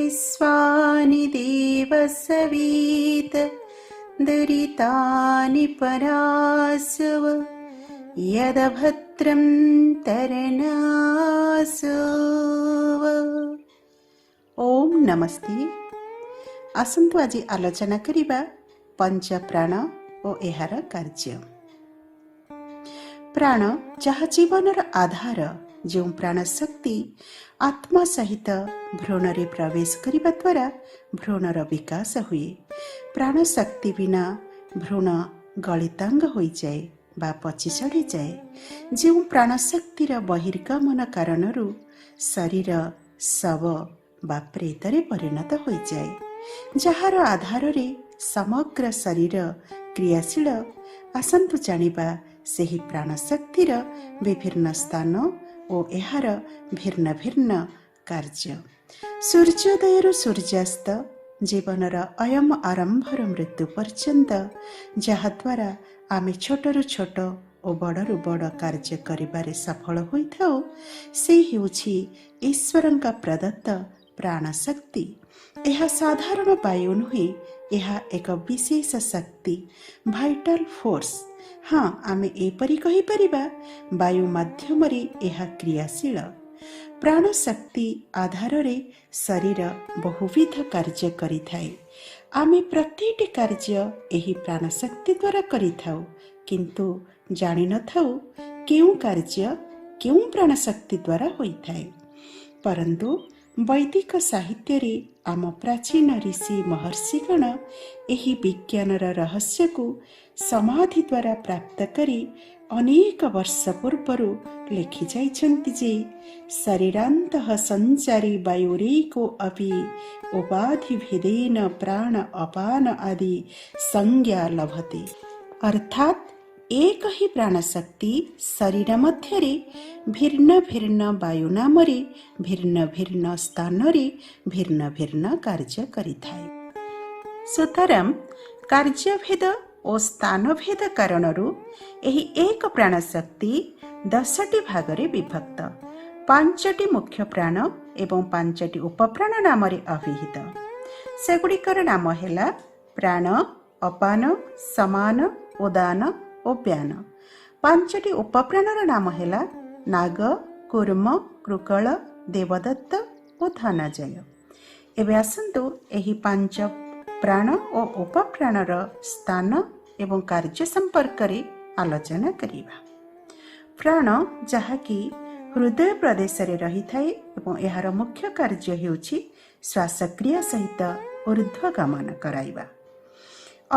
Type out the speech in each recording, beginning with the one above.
विश्वानि देव सवित दुरितानि परासव यदभद्रं तरणासव। ଓମ୍ ନମସ୍ତେ। ଆସନ୍ତୁ ଆଜି ଆଲୋଚନା କରିବା ପଞ୍ଚପ୍ରାଣ ଓ ଏହାର କାର୍ଯ୍ୟ। ପ୍ରାଣ, ଯାହା ଜୀବନର ଆଧାର, ଯେଉଁ ପ୍ରାଣ ଶକ୍ତି ଆତ୍ମା ସହିତ ଭ୍ରୂଣରେ ପ୍ରବେଶ କରିବା ଦ୍ୱାରା ଭ୍ରୂଣର ବିକାଶ ହୁଏ। ପ୍ରାଣ ଶକ୍ତି ବିନା ଭ୍ରୂଣ ଗଳିତାଙ୍ଗ ହୋଇଯାଏ ବା ପଚି ସଢ଼ିଯାଏ। ଯେଉଁ ପ୍ରାଣଶକ୍ତିର ବହିର୍ଗମନ କାରଣରୁ ଶରୀର ଶବ ବା ପ୍ରେତରେ ପରିଣତ ହୋଇଯାଏ, ଯାହାର ଆଧାରରେ ସମଗ୍ର ଶରୀର କ୍ରିୟାଶୀଳ, ଆସନ୍ତୁ ଜାଣିବା ସେହି ପ୍ରାଣଶକ୍ତିର ବିଭିନ୍ନ ସ୍ଥାନ ଓ ଏହାର ଭିନ୍ନ ଭିନ୍ନ କାର୍ଯ୍ୟ। ସୂର୍ଯ୍ୟୋଦୟରୁ ସୂର୍ଯ୍ୟାସ୍ତ, ଜୀବନର ଅୟମ ଆରମ୍ଭରୁ ମୃତ୍ୟୁ ପର୍ଯ୍ୟନ୍ତ, ଯାହାଦ୍ୱାରା ଆମେ ଛୋଟରୁ ଛୋଟ ଓ ବଡ଼ରୁ ବଡ଼ କାର୍ଯ୍ୟ କରିବାରେ ସଫଳ ହୋଇଥାଉ, ସେ ହେଉଛି ଈଶ୍ୱରଙ୍କ ପ୍ରଦତ୍ତ ପ୍ରାଣଶକ୍ତି। ଏହା ସାଧାରଣ ବାୟୁ ନୁହେଁ, ଏହା ଏକ ବିଶେଷ ଶକ୍ତି, ଭାଇଟାଲ ଫୋର୍ସ। ହଁ, ଆମେ ଏପରି କହିପାରିବା, ବାୟୁ ମାଧ୍ୟମରେ ଏହା କ୍ରିୟାଶୀଳ। ପ୍ରାଣଶକ୍ତି ଆଧାରରେ ଶରୀର ବହୁବିଧ କାର୍ଯ୍ୟ କରିଥାଏ। ଆମେ ପ୍ରତିଟି କାର୍ଯ୍ୟ ଏହି ପ୍ରାଣଶକ୍ତି ଦ୍ୱାରା କରିଥାଉ, କିନ୍ତୁ ଜାଣିନଥାଉ କେଉଁ କାର୍ଯ୍ୟ କେଉଁ ପ୍ରାଣଶକ୍ତି ଦ୍ୱାରା ହୋଇଥାଏ। ପରନ୍ତୁ ବୈଦିକ ସାହିତ୍ୟରେ ଆମ ପ୍ରାଚୀନ ଋଷି ମହର୍ଷିଗଣ ଏହି ବିଜ୍ଞାନର ରହସ୍ୟକୁ ସମାଧି ଦ୍ୱାରା ପ୍ରାପ୍ତ କରି ଅନେକ ବର୍ଷ ପୂର୍ବରୁ ଲେଖି ଯାଇଛନ୍ତି ଯେ ଶରୀରାନ୍ତଃ ସଞ୍ଚାରୀ ବାୟୁରେକୋ ଅପି ଉପାଧି ଭେଦେନ ପ୍ରାଣ ଅପାନ ଆଦି ସଂଜ୍ଞା ଲଭତେ। ଅର୍ଥାତ୍ ଏକ ହିଁ ପ୍ରାଣଶକ୍ତି ଶରୀର ମଧ୍ୟରେ ଭିନ୍ନ ଭିନ୍ନ ବାୟୁ ନାମରେ ଭିନ୍ନ ଭିନ୍ନ ସ୍ଥାନରେ ଭିନ୍ନ ଭିନ୍ନ କାର୍ଯ୍ୟ କରିଥାଏ। ସୁତରାଂ କାର୍ଯ୍ୟଭେଦ ଓ ସ୍ଥାନଭେଦ କାରଣରୁ ଏହି ଏକ ପ୍ରାଣଶକ୍ତି 10ଟି ଭାଗରେ ବିଭକ୍ତ। ପାଞ୍ଚଟି ମୁଖ୍ୟ ପ୍ରାଣ ଏବଂ ପାଞ୍ଚଟି ଉପପ୍ରାଣ ନାମରେ ଅଭିହିତ। ସେଗୁଡ଼ିକର ନାମ ହେଲା ପ୍ରାଣ, ଅପାନ, ସମାନ, ଉଦାନ ଓ ବ୍ୟାନ। ପାଞ୍ଚଟି ଉପପ୍ରାଣର ନାମ ହେଲା ନାଗ, କୁର୍ମ, କୃକଳ, ଦେବଦତ୍ତ ଓ ଧନଞ୍ଜୟ। ଏବେ ଆସନ୍ତୁ ଏହି ପାଞ୍ଚ ପ୍ରାଣ ଓ ଉପପ୍ରାଣର ସ୍ଥାନ ଏବଂ କାର୍ଯ୍ୟ ସମ୍ପର୍କରେ ଆଲୋଚନା କରିବା। ପ୍ରାଣ, ଯାହାକି ହୃଦୟ ପ୍ରଦେଶରେ ରହିଥାଏ ଏବଂ ଏହାର ମୁଖ୍ୟ କାର୍ଯ୍ୟ ହେଉଛି ଶ୍ୱାସକ୍ରିୟା ସହିତ ଊର୍ଦ୍ଧ୍ୱଗମନ କରାଇବା।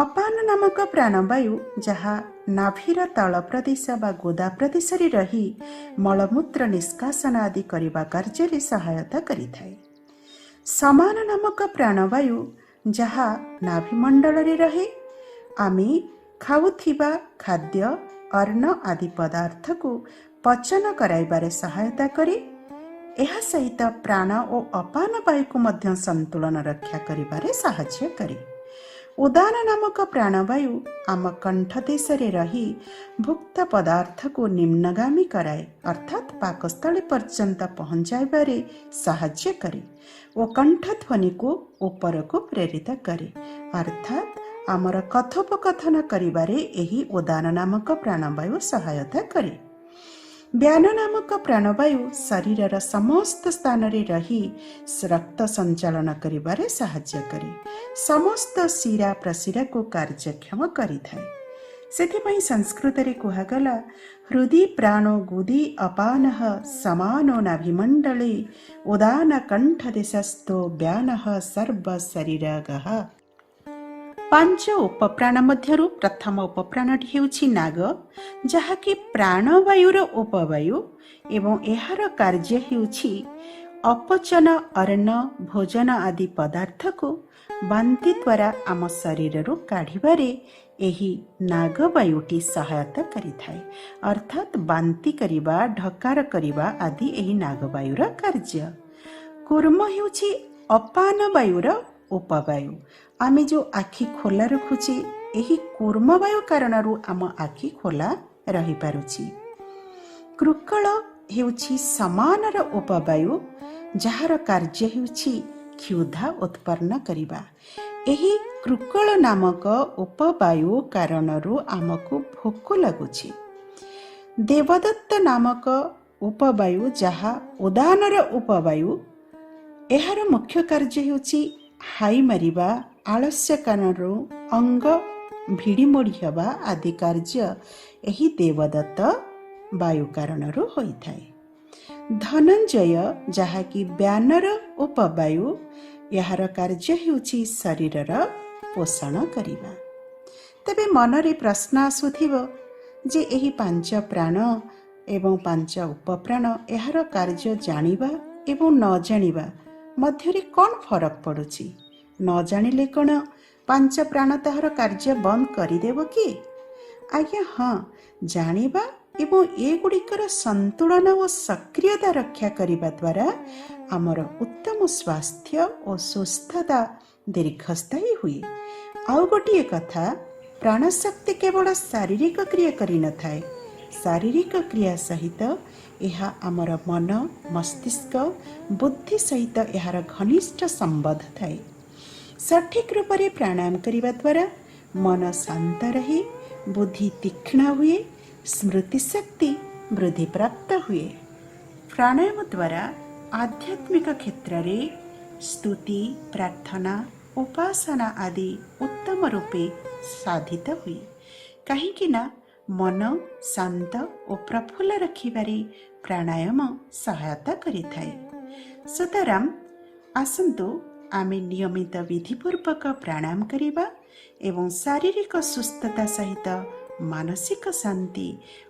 ଅପାନ ନାମକ ପ୍ରାଣବାୟୁ, ଯାହା ନାଭିର ତଳ ପ୍ରଦେଶ ବା ଗୋଦା ପ୍ରଦେଶରେ ରହି ମଳମୂତ୍ର ନିଷ୍କାସନ ଆଦି କରିବା କାର୍ଯ୍ୟରେ ସହାୟତା କରିଥାଏ। ସମାନ ନାମକ ପ୍ରାଣବାୟୁ, ଯାହା ନାଭିମଣ୍ଡଳରେ ରହେ, ଆମେ ଖାଉଥିବା ଖାଦ୍ୟ, ଅନ୍ନ ଆଦି ପଦାର୍ଥକୁ ପଚନ କରାଇବାରେ ସହାୟତା କରେ। ଏହା ସହିତ ପ୍ରାଣ ଓ ଅପାନ ବାୟୁକୁ ମଧ୍ୟ ସନ୍ତୁଳନ ରକ୍ଷା କରିବାରେ ସାହାଯ୍ୟ କରେ। ଉଦାନ ନାମକ ପ୍ରାଣବାୟୁ ଆମ କଣ୍ଠ ଦେଶରେ ରହି ଭୁକ୍ତ ପଦାର୍ଥକୁ ନିମ୍ନଗାମୀ କରାଏ, ଅର୍ଥାତ୍ ପାକସ୍ଥଳୀ ପର୍ଯ୍ୟନ୍ତ ପହଞ୍ଚାଇବାରେ ସାହାଯ୍ୟ କରେ ଓ କଣ୍ଠଧ୍ୱନିକୁ ଉପରକୁ ପ୍ରେରିତ କରେ। ଅର୍ଥାତ୍ ଆମର କଥୋପକଥନ କରିବାରେ ଏହି ଉଦାନ ନାମକ ପ୍ରାଣବାୟୁ ସହାୟତା କରେ। ବ୍ୟାନ ନାମକ ପ୍ରାଣବାୟୁ ଶରୀରର ସମସ୍ତ ସ୍ଥାନରେ ରହି ରକ୍ତ ସଞ୍ଚାଳନ କରିବାରେ ସାହାଯ୍ୟ କରେ, ସମସ୍ତ ଶିରା ପ୍ରଶିରାକୁ କାର୍ଯ୍ୟକ୍ଷମ କରିଥାଏ। ସେଥିପାଇଁ ସଂସ୍କୃତରେ କୁହାଗଲା, ହୃଦି ପ୍ରାଣୋ ଗୁଦି ଅପାନଃ ସମାନୋ ନାଭିମଣ୍ଡଳେ ଉଦାନ କଣ୍ଠ ଦେଶସ୍ଥୋ ବ୍ୟାନଃ ସର୍ବ ଶରୀରଗଃ। ପାଞ୍ଚ ଉପପ୍ରାଣ ମଧ୍ୟରୁ ପ୍ରଥମ ଉପପ୍ରାଣଟି ହେଉଛି ନାଗ, ଯାହାକି ପ୍ରାଣବାୟୁର ଉପବାୟୁ ଏବଂ ଏହାର କାର୍ଯ୍ୟ ହେଉଛି ଅପଚନ ଅନ୍ନ, ଭୋଜନ ଆଦି ପଦାର୍ଥକୁ ବାନ୍ତି ଦ୍ୱାରା ଆମ ଶରୀରରୁ କାଢ଼ିବାରେ ଏହି ନାଗବାୟୁଟି ସହାୟତା କରିଥାଏ। ଅର୍ଥାତ୍ ବାନ୍ତି କରିବା, ଢକାର କରିବା ଆଦି ଏହି ନାଗବାୟୁର କାର୍ଯ୍ୟ। କୁର୍ମ ହେଉଛି ଅପାନ ବାୟୁର ଉପବାୟୁ। ଆମେ ଯେଉଁ ଆଖି ଖୋଲା ରଖୁଛେ, ଏହି କୁର୍ମବାୟୁ କାରଣରୁ ଆମ ଆଖି ଖୋଲା ରହିପାରୁଛି। କୃକଳ ହେଉଛି ସମାନର ଉପବାୟୁ, ଯାହାର କାର୍ଯ୍ୟ ହେଉଛି କ୍ଷୁଧା ଉତ୍ପନ୍ନ କରିବା। ଏହି କୃକଳ ନାମକ ଉପବାୟୁ କାରଣରୁ ଆମକୁ ଭୋକ ଲାଗୁଛି। ଦେବଦତ୍ତ ନାମକ ଉପବାୟୁ, ଯାହା ଉଦାନର ଉପବାୟୁ, ଏହାର ମୁଖ୍ୟ କାର୍ଯ୍ୟ ହେଉଛି ହାଇ ମାରିବା, ଆଳସ୍ୟ କାରଣରୁ ଅଙ୍ଗ ଭିଡ଼ିମୋଡ଼ି ହେବା ଆଦି କାର୍ଯ୍ୟ ଏହି ଦେବଦତ୍ତ ବାୟୁ କାରଣରୁ ହୋଇଥାଏ। ଧନଞ୍ଜୟ, ଯାହାକି ବ୍ୟାନର ଉପବାୟୁ, ଏହାର କାର୍ଯ୍ୟ ହେଉଛି ଶରୀରର ପୋଷଣ କରିବା। ତେବେ ମନରେ ପ୍ରଶ୍ନ ଆସୁଥିବ ଯେ ଏହି ପାଞ୍ଚ ପ୍ରାଣ ଏବଂ ପାଞ୍ଚ ଉପପ୍ରାଣ, ଏହାର କାର୍ଯ୍ୟ ଜାଣିବା ଏବଂ ନ ଜାଣିବା ମଧ୍ୟରେ କ'ଣ ଫରକ ପଡ଼ୁଛି? ନ ଜାଣିଲେ କ'ଣ ପାଞ୍ଚ ପ୍ରାଣ ତାହାର କାର୍ଯ୍ୟ ବନ୍ଦ କରିଦେବ କି? ଆଜ୍ଞା ହଁ, ଜାଣିବା ଏବଂ ଏଗୁଡ଼ିକର ସନ୍ତୁଳନ ଓ ସକ୍ରିୟତା ରକ୍ଷା କରିବା ଦ୍ୱାରା ଆମର ଉତ୍ତମ ସ୍ୱାସ୍ଥ୍ୟ ଓ ସୁସ୍ଥତା ଦୀର୍ଘସ୍ଥାୟୀ ହୁଏ। ଆଉ ଗୋଟିଏ କଥା, ପ୍ରାଣଶକ୍ତି କେବଳ ଶାରୀରିକ କ୍ରିୟା କରିନଥାଏ। ଶାରୀରିକ କ୍ରିୟା ସହିତ ଏହା ଆମର ମନ, ମସ୍ତିଷ୍କ, ବୁଦ୍ଧି ସହିତ ଏହାର ଘନିଷ୍ଠ ସମ୍ବନ୍ଧ ଥାଏ। ସଠିକ୍ ରୂପରେ ପ୍ରାଣାୟାମ କରିବା ଦ୍ୱାରା ମନ ଶାନ୍ତ ରହେ, ବୁଦ୍ଧି ତୀକ୍ଷ୍ଣ ହୁଏ, ସ୍ମୃତିଶକ୍ତି ବୃଦ୍ଧିପ୍ରାପ୍ତ ହୁଏ। ପ୍ରାଣାୟାମ ଦ୍ୱାରା ଆଧ୍ୟାତ୍ମିକ କ୍ଷେତ୍ରରେ ସ୍ତୁତି, ପ୍ରାର୍ଥନା, ଉପାସନା ଆଦି ଉତ୍ତମ ରୂପେ ସାଧିତ ହୁଏ, କାହିଁକି ନା ମନ ଶାନ୍ତ ଓ ପ୍ରଫୁଲ୍ଲ ରଖିବାରେ ପ୍ରାଣାୟାମ ସହାୟତା କରିଥାଏ। ସୁତରାଂ ଆସନ୍ତୁ ଆମେ ନିୟମିତ ବିଧିପୂର୍ବକ ପ୍ରାଣାୟାମ କରିବା ଏବଂ ଶାରୀରିକ ସୁସ୍ଥତା ସହିତ ମାନସିକ ଶାନ୍ତି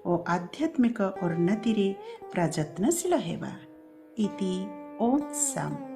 ଓ ଆଧ୍ୟାତ୍ମିକ ଉନ୍ନତିରେ ପ୍ରଯତ୍ନଶୀଳ ହେବା। ଇତି ଓମ୍ ସମ୍।